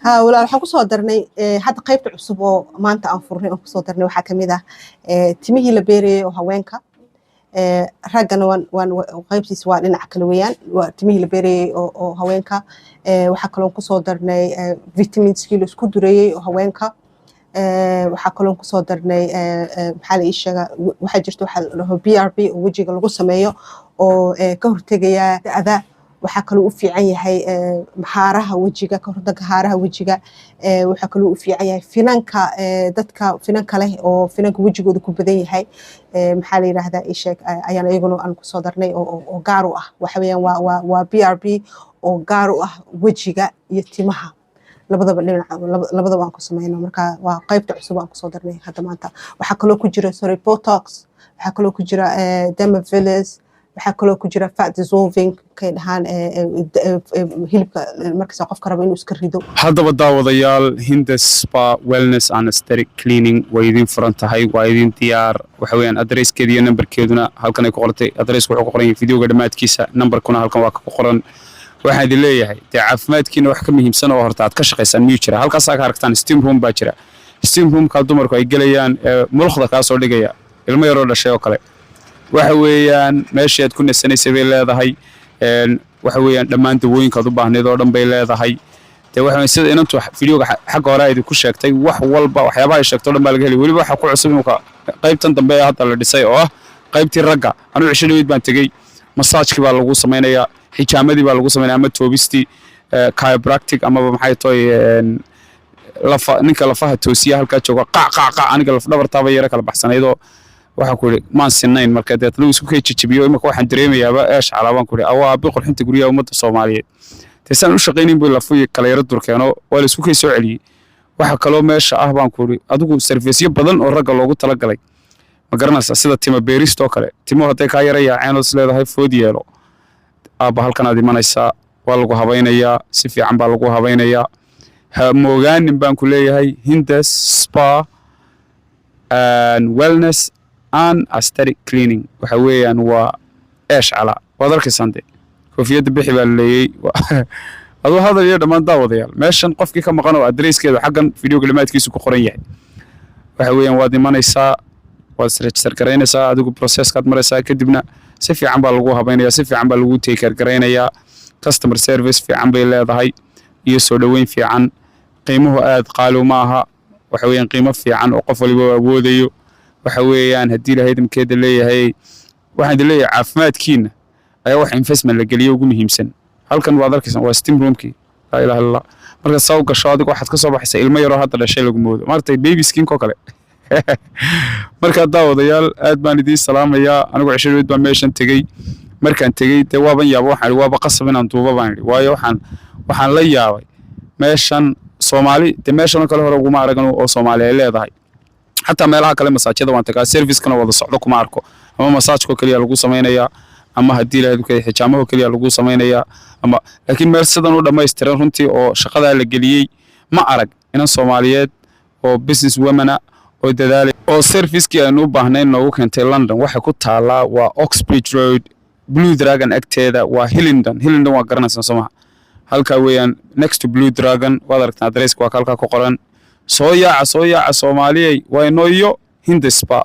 Ha walaal, waxaan kusoo darnay hadda qaybta cusub oo maanta aan furnay oon kusoo darnay waxaa kamid ah timihii la beerayay oo haweenka. Raggana waan qaybtiisa waa dhinac kale weeyaan. Waa timihii la beerayay oo haweenka. Waxaa kaloon kusoo darnay vitaminskii la isku dureeyey oo haweenka. Waxaa kaloon kusoo darnay, maxaa la ii sheegaa, waxaa jirta waxaa la dhaho PRP oo wejiga lagu sameeyo oo ka hortegaya da'da. Waxaa kaloo u fiican yahay haaraha wejiga, ka hortagga haaraha wejiga. Waxaa kaloo u fiican yahay finanka, dadka finanka leh oo finanka wejigooda ku badan yahay. Maxaa la yidhaahdaa, ii sheeg, ayaan iyaguna aan kusoo darnay oo gaar u ah. Waxa weeyaan waa PRP oo gaar u ah wejiga iyo timaha labadaba dhinac, labadaba aan ku sameyno. Marka waa qaybta cusub aan kusoo darnay hadda maanta. Waxaa kaloo ku jira, sorry, Botox. Waxaa kaloo ku jira derma fillers. Waxaa kaloo ku jira fat dissolving kay dhahaan, hilibka markasta qofka raba inuu iska rido. Haddaba daawadayaal, Hinda Spa Wellness and Aesthetic Cleaning way idin furan tahay, waa idin diyaar. Waxa weeyaan adreeskeeda iyo nambarkeeduna halkan ay ku qorantay. Adreesku wuxuu ku qoran yahay videoga dhammaadkiisa, nambarkuna halkan waa ku qoran. Waxaan idin leeyahay, dee caafimaadkiina wax ka muhiimsan oo horta aad ka shaqaysaan miyuu jira? Halkaasaa ka aragtaan, steam room baa jira. Steam roomka dumarku ay gelayaan ee mulukhda kaa soo dhigaya ilmo yaroo dhashay oo kale. Waxa weeyaan meeshii aad ku nasanaysay bay leedahay. Waxa weeyaan dhammaan dawooyinkaad u baahnayd oo dhan bay leedahay. Dee waxa weeyaan sida inantu videoga xagga hore idinku sheegtay, wax walba, waxyaabaha ay sheegto o dhan baa laga helay. Weliba waxaa ku cusub imika qaybtan dambe ee hadda la dhisay oo ah qaybtii ragga. Anuu cisho dhaweyd baan tegey. Masaajkii baa lagu samaynayaa, xijaamadii baa lagu samaynaya ama toobistii, chiropractic amaba maxay tahay, lafa, ninka lafaha toosiya halkaa jooga. Qac qac qac, aniga laf dhabartaaba yara kala baxsanaydoo waxaan ku idhi maan sinayn. Marka deetna uu isku kay jijibiyo. Imika waxaan dareemayaaba eesh calaa baan ku idhi awaa aabi qurxinta guryaha ummadda Soomaaliyeed. Dee saan u shaqaynayn buu lafu kala yaro durkeeno, waa la isku kay soo celiyey. Waxa kaloo meesha ah baan ku idhi adigu serviceyo badan oo ragga loogu talagalay, ma garanaysaa, sida tima beerista oo kale. Timuhu hadday kaa yara yaaceen oo is leedahay food yeelo, aabba halkan aad imanaysaa, waa lagu habaynayaa, si fiican baa lagu habaynayaa. Ha moogaanin baan ku leeyahay, Hindas Spa and Wellness and Aesthetic Cleaning. Waxa weeyaan waa eesh calaa. Waad arkaysaan, dee koofiyadda bixi baa la leeyey. Aduu hadal iyo dhammaan daawadayaal, meeshan qofkii ka maqan oo adreeskeedu xaggan videoga dhamaadkiisu ku qoran yahay, waxa weeyaan waad imanaysaa, waad isregister garaynaysaa, adigu processkaad maraysaa, kadibna si fiican baa lagu habaynayaa, si fiican baa lagu take care garaynayaa. Customer service fiican bay leedahay iyo soo dhoweyn fiican. Qiimuhu aad qaali ma aha. Waxa weeyaan qiimo fiican oo qof waliba awoodayo. Waxa weeyaan haddii Ilaahay idinkeeda leeyahay, waxaan idin leeyahay caafimaadkiina ayaa wax investment la geliyo ugu muhiimsan. Halkan waad arkaysaan, waa steam roomkii. Laa ilaha illallah. Marka saa u gasho adiga waxaad ka soo baxaysaa ilmo yaroo hadda dhashay lagu moodo, maaragtay, baby skin oo kale. Markaa daawadayaal, aad baan idiin salaamayaa. Anigu cisho baan meeshan tegey. Markaan tegey dee waaban yaaba. Waxaan idhi waaba qasab inaan duuba baan idhi, waayo waxaan la yaabay meeshan Soomaali. Dee meeshan oo kale hore uguma aragan oo Soomaali ay leedahay. Xataa meelaha kale masaajyada waan tagaa, servicekana wada socdo kuma arko. Ama masaajkoo keliya lagu samaynayaa, ama haddii Ilahay dukay xijaamahoo keliya lagu samaynayaa ama, laakiin meel sidan u dhammaystiran runtii oo shaqadaa la geliyey ma arag. Inan Soomaaliyeed oo business womana oo dadaalay oo servicekii aynu u baahnayn noogu keentay London. Waxay ku taallaa waa Oxbridge Road, Blue Dragon agteeda, waa Hillingdon. Hillingdon waa garanaysaan, soo maha? Halkaa weeyaan, next to Blue Dragon. Waad aragtaan, adresska waa halkaa ku qoran. Soo yaaca, soo yaaca Soomaaliyey, waa inoo iyo Hinda Spa.